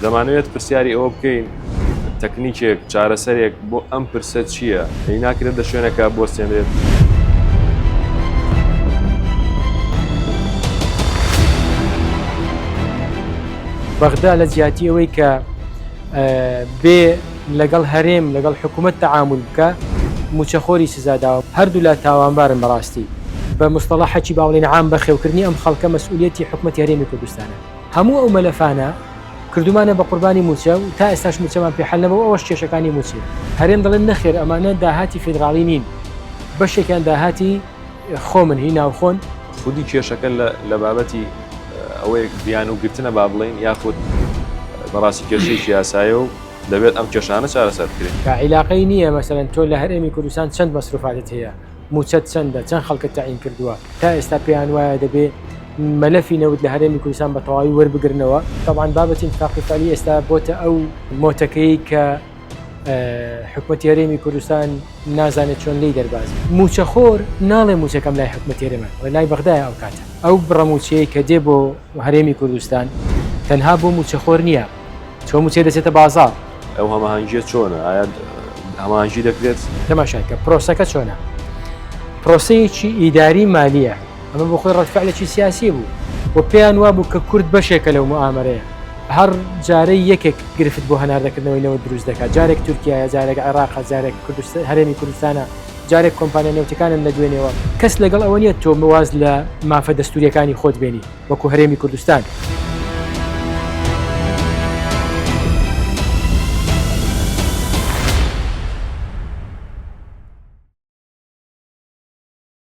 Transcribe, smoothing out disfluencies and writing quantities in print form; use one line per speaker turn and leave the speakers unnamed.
دەمانەوێت پرسیاری ئەوە بکەین تەکنیکێک، چارەسەرێک بۆ ئەم پرسە چییە؟ ئەی ناکرێت لە شوێنێکا بوەستێنرێت؟
بەغدا لە جیاتی ئەوەی کە بێ لەگەڵ هەرێم لەگەڵ حکوومەت تەعامول بکە موچەخۆری سزا داوە هەردوولا تاوانبارن بەڕاستی بە مستەڵەحەکی باوڵین عام بەخێوکردنی ئەم خەڵکە مەسئولیەتی حکومەتی هەرێمی کوردستانە. هەموو ئەو مەلەفانە کردومانە بە قوربانی موچە و تا ئێستاش موچەمان پێ حەل نەبوو ئەوەش کێشەکانی موچەیە. هەرێم دەڵێن نەخێر ئەمانە داهاتی فیدراڵی نین بەشێکیان داهاتی خۆمن هی ناوخۆن.
خودی کێشەکە لە بابەتی ئەوەیە بیانوو گرتنە با بڵێین یاخود بەڕاستی کێشەیەکی یاسایە و دەبێت ئەم کێشانە چارەسەر بکرێن.
کە عیلاقەی نییە مەسەلەن تۆ لە هەرێمی کوردستان چەند مەسروفاتت هەیە موچەت چەندە چەند خەڵکت تەعین کردووە تا ئێستا پێیان وایە دەبێ مەلەفی نەوت لە هەرێمی کوردستان بە تەواوی وەربگرنەوە. تەبعەن بابەتی انتفاقی فعلی ئێستا بۆتە ئەو مۆتەکەی کە حکومەتی هەرێمی کوردستان نازانێت چۆن لێی دەرباز بێت. موچەخۆر ناڵێ موچەکەم لای حکومەتی هەرێمە، ئەڵێ لای بەغدایە ئەو کاتە. ئەو بڕە موچەیەی کە دێ بۆ هەرێمی کوردستان تەنها بۆ موچەخۆر نییە، چۆن موچەی دەچێتە بازاڕ.
ئەو هەماهەنگییە چۆنە؟ ئایا هەماهەنگی دەکرێت؟
تەماشای کە پرۆسەکە چۆنە؟ پرۆسەیەکی ئیداری مالییە. ئەمە بۆ خۆی ڕەدفعلێکی سیاسی بوو و پێیان وابوو کە کورد بەشێکە لەو موئامەرەیە. هەر جارەی یەکێک گرفت بۆ هەناردەکردنەوەی نەوت دروست دەکات، جارێک تورکیایە، جارێک عێراقە، جارێک هەرێمی کوردستانە، جارێک کۆمپانیا نەوتەکانن لە دوێنێوە. کەس لەگەڵ ئەوە نییە تۆ واز لە مافە دەستوورییەکانی خۆت بێنی وەکو هەرێمی کوردستان.